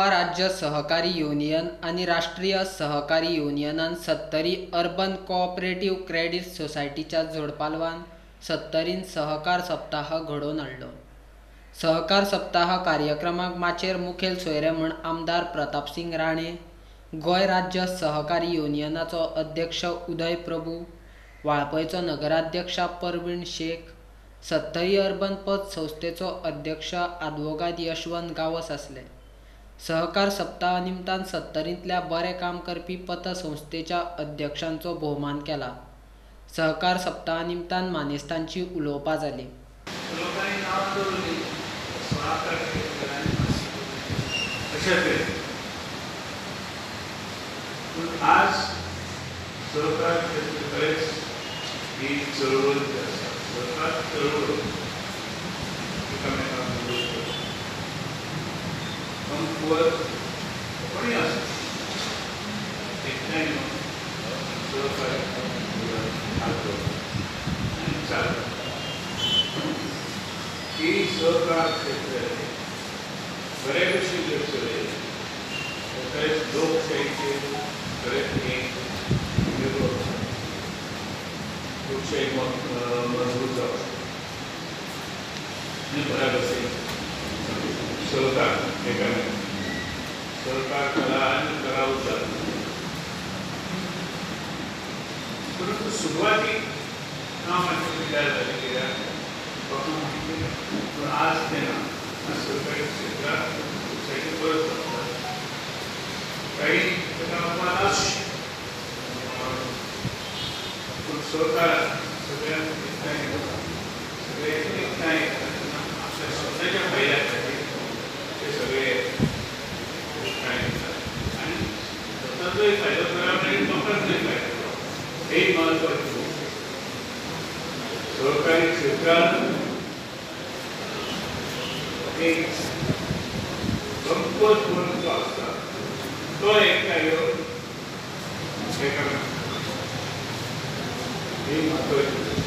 गोवा राज्य सहकारी युनियन आनी राष्ट्रीय सहकारी युनियनान सत्तरी अर्बन कोऑपरेटिव्ह क्रेडीट सोसायटीच्या जोडपालवान सत्तरीन सहकार सप्ताह घडोवन हाडलो. सहकार सप्ताह कार्यक्रमाक माचयेर मुखेल सोयरे म्हूण आमदार प्रतापसिंग राणे, गोंय राज्य सहकारी युनियनाचो अध्यक्ष उदय प्रभू, वाळपयचो नगराध्यक्ष परवीण शेख, सत्तरी अर्बन पत संस्थेचो अध्यक्ष आदवोगाद यशवंत गावस आसले. सहकार सप्ताह निमतान सत्तरींतल्या बरें काम करपी पत संस्थेच्या अध्यक्षांचो भोवमान केला. सहकार सप्ताह निमतान मानेस्तांची उलोवपां जाली. आज सहकार क्षेत्र बरेच ही चळवळ जी आसा, सहकार चळवळ एकामेकांक मदत करता. कमकुवत कोणूय आसूं, एकठांय येवन सहकार हात दवरता आनी चालता. ही सहकार क्षेत्र बरे भशेन जर चलयलें तर खरेंच लोकशाहीचेर खरेंच एक वेगळो लोकशाही मजबूत जावंक शकता आनी बऱ्या भशेन सहकार एकामेकांक सहकार कला आनी करावं जाता. परंतु सुरवातीक नांव मातशें पिड्ड्यार जालें कित्याक लोकांक माहिती ना, पूण आज तें ना. आज सहकारी क्षेत्रांत सोसायटी बऱ्यो चलतात, काही ताका अपवाद आसूं, पूण सहकार सगळ्यांक एकठांय येता, सगळे एकठांय येता तेन्ना आपल्या स्वताच्या फायद्या खातीर ते सगळे एकठांय येतात आनी स्वताचोय फायदो करप आनी लोकांचोय फायदो करप हेही म्हत्वाची गोश्ट. सहकारी क्षेत्रांत एक कमकुवत वर्ग जो आसता तो एकठांय येवन एकामेकांक ही म्हत्वाची गोश्ट.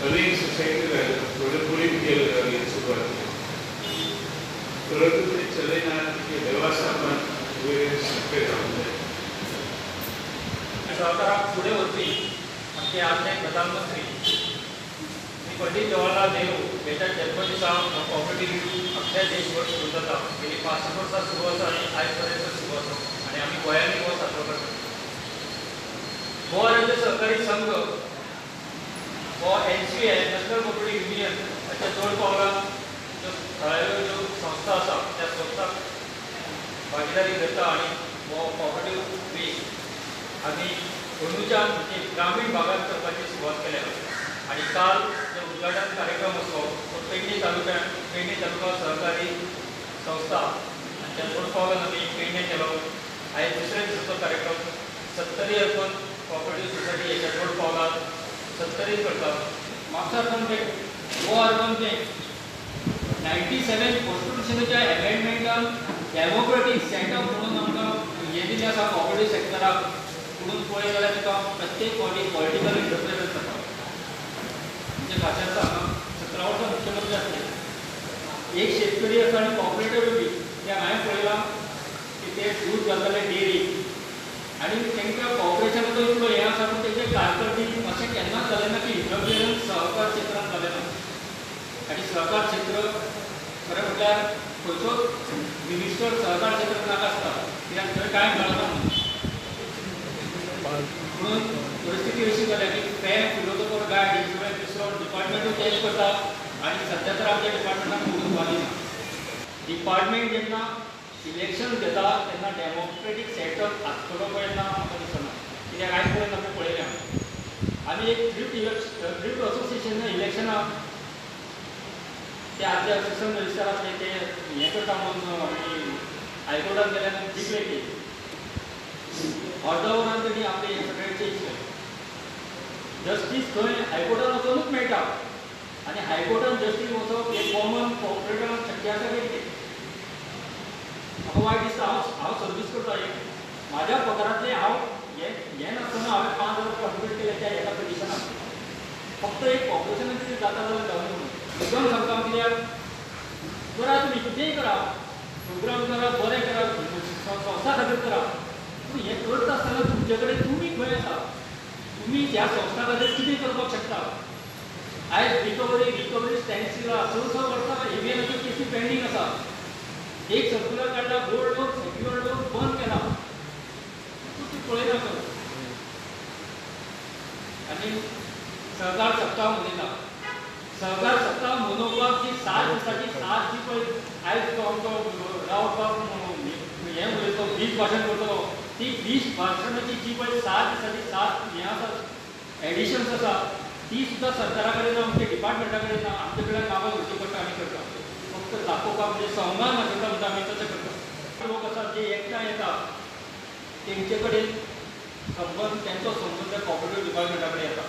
अनेक सोसायटी जाल्यो, थोड्यो बुडीत गेल्यो जाली सुरवातीक, परंतु ते चलयना, तिचें वेवस्थापन वयर सारकें जावंक जाय. सहकाराक फुडें व्हरपी आमचे आदले प्रधानमंत्री श्री पंडित जवाहरलाल नेहरू हेच्या जल्मदिसा कॉपरेटिव्ह अख्ख्या देशभर सुरू जाता. गेली 65 वर्सां सुरू आसा आनी आयज पर्यंत सुरू आसा आनी आमी गोंयांनी हो साजरो करतात. गोवा राज्य सहकारी संघ हो NCI national cooperative union हाच्या जोड पावलान ज्यो थळाव्यो ज्यो संस्था आसा त्या संस्थाक भागिदारी घेता आनी हो कॉपरेटिव्ह वीक आमी अंदूच्या म्हणजे ग्रामीण भागात करपाची सुरवात केल्या. आनी काल जो उद्घाटन कार्यक्रम आसलो तो पेडणे तालुक्यात पेडणे तालुका सहकारी संस्था हांच्या जोडपावलान आमी पेडणे केलो. आयज दुसऱ्या दिसाचो कार्यक्रम सत्तरी अर्बन कॉपरेटिव्ह सोसायटी हेच्या जोडपावलान सत्तरीत करता. Mapusa urban bank, Goa urban bank 97 कॉन्स्टिट्युशनाच्या एमेंडमेंटान डेमोक्रेटीक सेटअप म्हणून आमकां हें दिल्लें आसा कॉपरेटिव्ह सेक्टराक. म्हणून पळयत जाल्यार तुका प्रत्येक फावटी पॉलिटिकल इंटरफिरन्स जाता. म्हणजे खाशें हांगा 17 वर्सां मुख्यमंत्री आसले, एक शेतकरी आसा आनी कॉपरेटिव्ह बी ते हांवें पळयलां की ते दूद घालताले डेअरीक आनी तांकां कॉपरेशनाचो इतलो हें आसा, पूण तेजे कारकिर्दीन अशें केन्नाच जालें ना की इंटरफिरन्स सहकार क्षेत्रांत जालें ना. आनी सहकार क्षेत्र खरें म्हटल्यार खंयचोच मिनिस्टर सहकार क्षेत्रांत नाका आसता, कित्याक थंय कांय मेळना म्हणून. म्हणून परिस्थिती अशी जाल्या की फॅन फिलोसोफर गायड हे सगळे दुसरो डिपार्टमेंटूय चेंज करता आनी सद्या तर आमच्या डिपार्टमेंटान पडून वाली ना. डिपार्टमेंट जेन्ना इलेक्शन घेता तेन्ना डेमोक्रेटीक सेटअप आसतलो पळय ना म्हाका दिसना, कित्याक आयज पर्यंत आमी पळयल्या. आमी एक थ्रिफ्ट असोसिएशन इलेक्शनाक ते आदले असिस्टंट रजिस्टर आसले ते हें करता म्हणून आमी हायकोर्टान गेल्यान जिखले ते अर्द वरान तेणी आपले हें सगळें चेंज केलें. जस्टीस थंय हायकोर्टान वचोनूच मेळटा आनी हायकोर्टान जस्टीस वचप हें कॉमन कॉपरेटरान शक्य आसा काय कितें? म्हाका वायट दिसता. हांव सर्वीस करता, एक म्हाज्या पगारांतलें हांव हें नासतना हांवें 5,000 कॉन्ट्रिब्यूट केलें त्या एका पिटिशनाक. फक्त एक कॉपरेशनान कितें जाता जाल्यार जावं म्हणून एकदम सांगता हांव, कित्याक करा तुमी कितेंय करा, प्रोग्राम करा, बरें करा, संस्था खातीर करा, पूण हें करता आसतना तुमचे कडेन तुमी खंय आसा, तुमी ह्या संस्था खातीर कितें करपाक शकता. आयज रिकवरी स्टँड स्टील 6 6 वर्सां एबीएनाच्यो केसी पेंडींग आसा. एक सर्कुलर काडला, गोल्ड लोन सेक्युअर्ड लोन बंद केला, तूं ती पळयना कर. आनी सहकार सप्ताह मनयता, सहकार सप्ताह मनोवपाक जी 7 दिसाची 7 जी पळय आयज तो आमचो रावत बाब हें उलयतो, 20 भाशण करतलो, ती 20 भाशणाची जी पळय 7 दिसाची 7 हें आसा एडिशन्स आसा ती सुद्दां सरकारा कडेन ना, आमच्या डिपार्टमेंटा कडेन ना, आमचे कडेन कामां घेवची पडटा आमी करता. फक्त दाखोवपाक म्हणजे संवाद नाचयता म्हणटा आमी तशें करता. लोक आसात जे एकठांय येता तेंचे कडेन संबंद, तेंचो संबंद कॉपरेटीव डिपार्टमेंटा कडेन येता.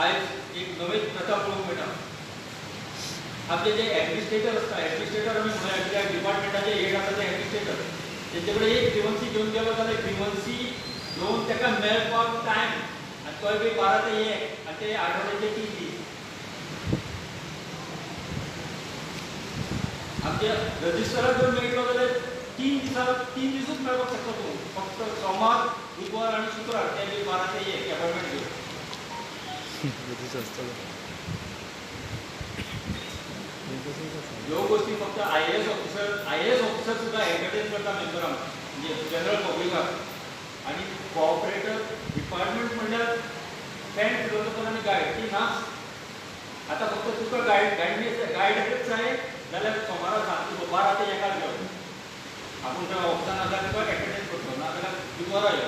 आयज एक नवेच प्रथा पळोवंक मेळटा. आमचे जे एडमिनिस्ट्रेटर आसता, एडमिनिस्ट्रेटर आमी म्हणूया कित्याक डिपार्टमेंटाचे हेड आसा ते एडमिनिस्ट्रेटर, तेंचे कडेन एक ग्रिवन्सी घेवन गेलो जाल्यार ग्रिवन्सी घेवन ताका मेळपाक टायम आनी तोय बी 12 ते 1 आनी ते आठवड्याचे 3 दीस. आमच्या रजिस्टराक जर मेळटलो जाल्यार 3 दिसां 3 दिसूच मेळपाक शकता तूं, फक्त सोमार, बुधवार आनी शुक्रार, ते बी 12 ते 1 एपॉयंटमेंट घेवन. ह्यो गोश्टी फक्त IAS officer सुद्दां एंटरटेन करता मेंबरांक, म्हणजे जनरल पब्लिकाक. आनी कॉपरेटर डिपार्टमेंट म्हणल्यार फ्रेंड फिलोसोफर आनी गायड ती नाच. आतां फक्त तुका गायडन्स जाय जाल्यार सोमारा सांजचो 12 ते 1 यो, आपूण त्या ऑफिसान आसा तुका एटेंडन्स करतलो, ना जाल्यार बुधवारा यो,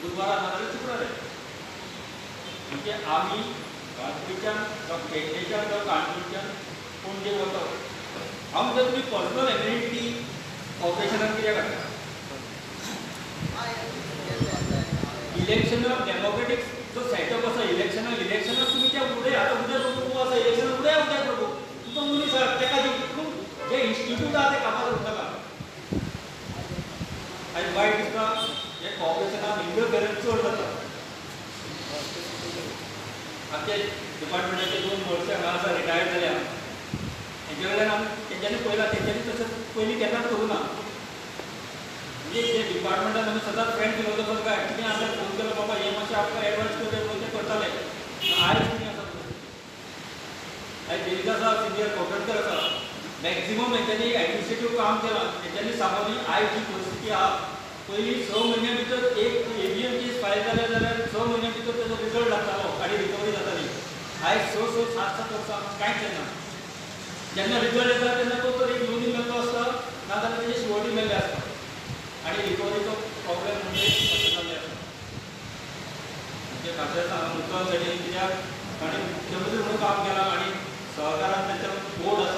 बुधवारा ना जाल्यार शुक्रार यो. म्हणजे आमी वाळपयच्यान जावं पेडणेच्यान जावं काणकोणच्यान पणजे वता, हांव म्हणटा तुमी पर्सनल एम्युनिटी कॉर्पोरेशनान कित्याक हाडटा? इलेक्शनाक डेमोक्रेटीक जो सेटअप आसा, इलेक्शनाक तुमी त्या उडय, आतां उदय प्रभू आसा, इलेक्शनाक उडय उदय प्रभू तुमचो मनीस आसा तेका दिवन जे इन्स्टिट्यूट आसा ते कामाक उरता. आयज वायट दिसता हे कॉर्पोरेशनाक इंटरफेरन्स चड जाता. आमच्या डिपार्टमेंटाचे 2 वर्सां हांगा आसा रिटायर्ड जाल्या, तेंचे कडल्यान आमी तेंच्यांनी पळयलां, तेंच्यांनी तशें पयलीं केन्नाच करूं ना. म्हणजे जे डिपार्टमेंटान आमी सदांच फ्रेंड फिलोसोफर काय कितें आसा फोन केलो बाबा हें मातशें आमकां एडवायस करता म्हणून ते करताले. आयज कितें आसा, आयज देविदास आसा, सिनियर कॉन्ट्रॅक्टर आसा, मॅक्झिमम हेंच्यांनी एडमिनिस्ट्रेटीव काम केलां. हेंच्यांनी सांगून आयज जी परिस्थिती आहा, पयलीं 6 म्हयन्या भितर एक एबीएन केस फायल जाल्या जाल्यार 6 म्हयन्या भितर तेजो रिजल्ट लागतालो आनी रिकवरी जाताली. आयज 6 6 7 7 वर्सां कांयच जायना. जेन्ना रिजल्ट येता तेन्ना तो तर एक लोनी मेल्लो आसता, ना जाल्यार तेजे शिवटी मेल्ले आसता आनी रिकवरीचो प्रॉब्लेम म्हणजे अशें जाल्लें आसा. म्हणजे खासा सांगा मुद्दम साठी कित्याक ताणें मुख्यमंत्री म्हणून काम केलां आनी सहकारान तांचो बोर्ड आसा.